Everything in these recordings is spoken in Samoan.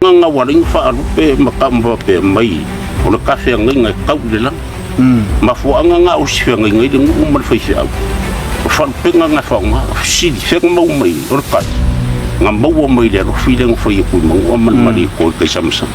Ga ua alai faalupe ma ka ma faapea mai o le ka feagaiga e kau i le lagi. Mafuaaga ga o si feagaiga i le nuu ma le faifeau. O faalupega ga e faaaoga, o fesili, fea ga maua mai o le kai? Ga maua mai le alofi lea ga fai aku i Manua ma le Malietoa i Kaisamasama.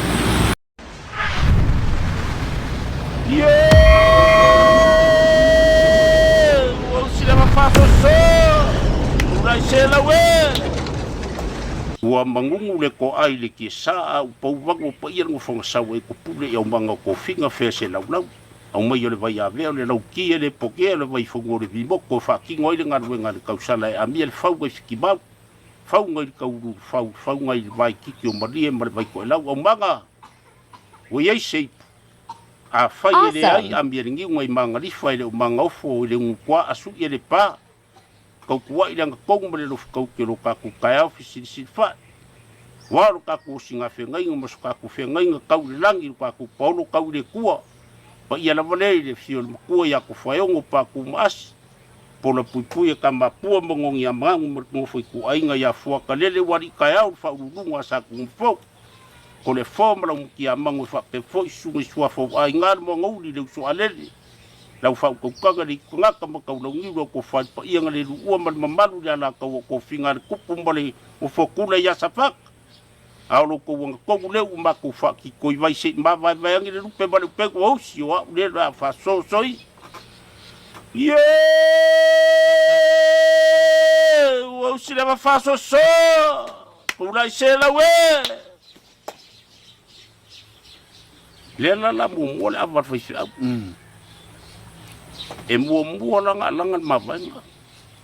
Ua mangungu le toa i le tiasa a ua pau vagu o paia le nofoga sau ai ko pule i aumaga o tofiga fea se laulau. Aumai o le vai avea o le lauti e le potea o le vai fonua o le vimoto e faatino ai le galuega a le tausala e amia le fau nai fitimau, fau nai le taulu fau, fau nai le vaititi o Malie ma le Vaitoelau. Aumaga ua i ai se ipu. Afai e leai amia le niu nai Magalifa e le o Magaofo i le Unutoa a sui e le pa. Tautuai le agatonu ma le alofa tauti o lo tatou taeao fesilisili fae. Aua o lo tatou osigafeagaiga ma so tatou feagaiga tau i le lagi, lo tatou paolo tau i le Atua. Paia lava lea i le afio o le Matua ia Tofaeono, Patu ma Asi, Polapuipui e Tamapua ma Noniamanu ma le nofo ituaiga ia Fuatalele ua alii taeao le faauluuluga a Satunumafono. Ko le fo ma lau mutiamanu e faapea foi susuga i suafa o aiga le Moanauli le uso a Lele. Lau faautautaga le itutagata ma taulauniu lau tofa i le paia na le luua ma le mamalu i le Alataua o tofiga a le Tupu ma le Nofokula ia Safata. A o lo outou agatonu lea ua matou faatitoi vai se i mavaevae ane le lupe ma le upega o usi o au lea o le a faasoosoi. Ie! Ua usi le ava faasoasoa! Pulai se lau e! Lea la la muamua le ava a le faifeau. E muamua la ona alaga le mavaega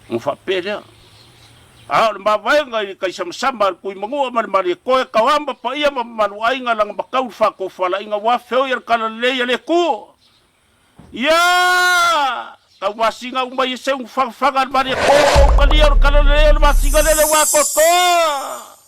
ona faapea lea, A o le mavaega i le kaisamasama a le Tuimanua ma le Malietoa e tauama paia ma mamalu aiga laga matau le faatofalaiga ua feoi a le talalelei a le Atua. Ia! Tau masina uma ia seu fagafaga a le Malietoa ua ou talia o le talalelei o le masina lele ua atoatoa.